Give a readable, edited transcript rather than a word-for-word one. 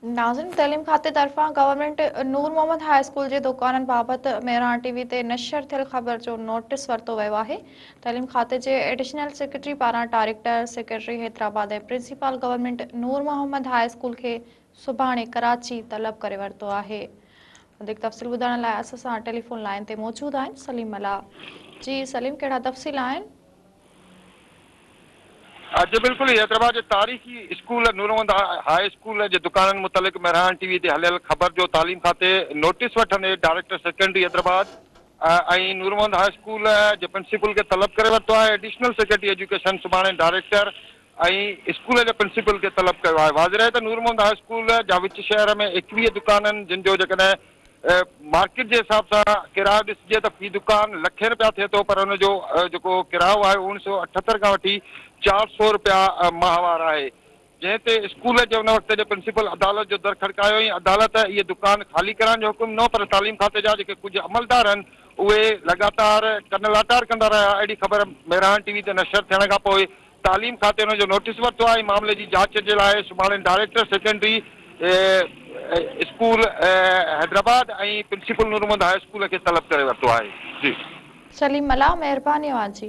ناظرين تعليم کاتي طرفان گورنمينٽ نور محمد هاء اسڪول جي دڪانن بابت مهراڻ ٽي وي تي نشر ٿيل خبر جو نوٽيس ورتو ويو آهي. تعليم کاتي جي ايڊيشنل سيڪريٽري پاران director secretary Hyderabad ۽ principal government Noor Muhammad high school کي سڀاڻي ڪراچي طلب ڪري ورتو آهي. وڌيڪ تفصيل ٻڌائڻ لاء اسان سان ٽيليفون لائين تي موجود آهن سليم ملاح. جي سليم ڪهڙا تفصيل آهن؟ جي بلڪل حيدرآباد جي تاريخي اسڪول نور محمد هاء اسڪول جي دڪانن متعلق مهراڻ ٽي وي تي هليل خبر جو تعليم کاتي نوٽيس وٺندي director secondary Hyderabad ۽ Noor Muhammad high school جي پرنسپل کي طلب ڪري ورتو آهي. ايڊيشنل سيڪريٽري ايجوڪيشن سڀاڻي ڊائريڪٽر ۽ اسڪول جي پرنسپل کي طلب ڪيو آهي. واضح رهي ته نور محمد هاء اسڪول جا وچ شهر ۾ 21 دڪانن جن جو جيڪڏهن مارڪيٽ جي حساب سان ڪرايو ڏسجي ته في دڪان لکين رپيا ٿئي ٿو پر ان جو جيڪو ڪرايو آهي اڻ سو 78 کان وٺي 400 رپيا ماهوار آهي جنهن تي اسڪول جي ان وقت جي پرنسپل عدالت جو در کڙڪايو ۽ عدالت اهي دڪان خالي ڪرائڻ جو حڪم ڏنو پر تعليم کاتي جا جيڪي ڪجهه عملدار آهن اهي لڳاتار ڪن لاٽار ڪندا رهيا اهڙي خبر مهراڻ ٽي وي تي نشر ٿيڻ کان پوء تعليم کاتي ان جو نوٽيس ورتو آهي ۽ معاملي جي جاچ جي لاء سڀاڻي director secondary school Hyderabad ۽ principal Noor Muhammad high school کي طلب ڪري ورتو آهي. جي. سليم ملاح مهرباني اوهان جي.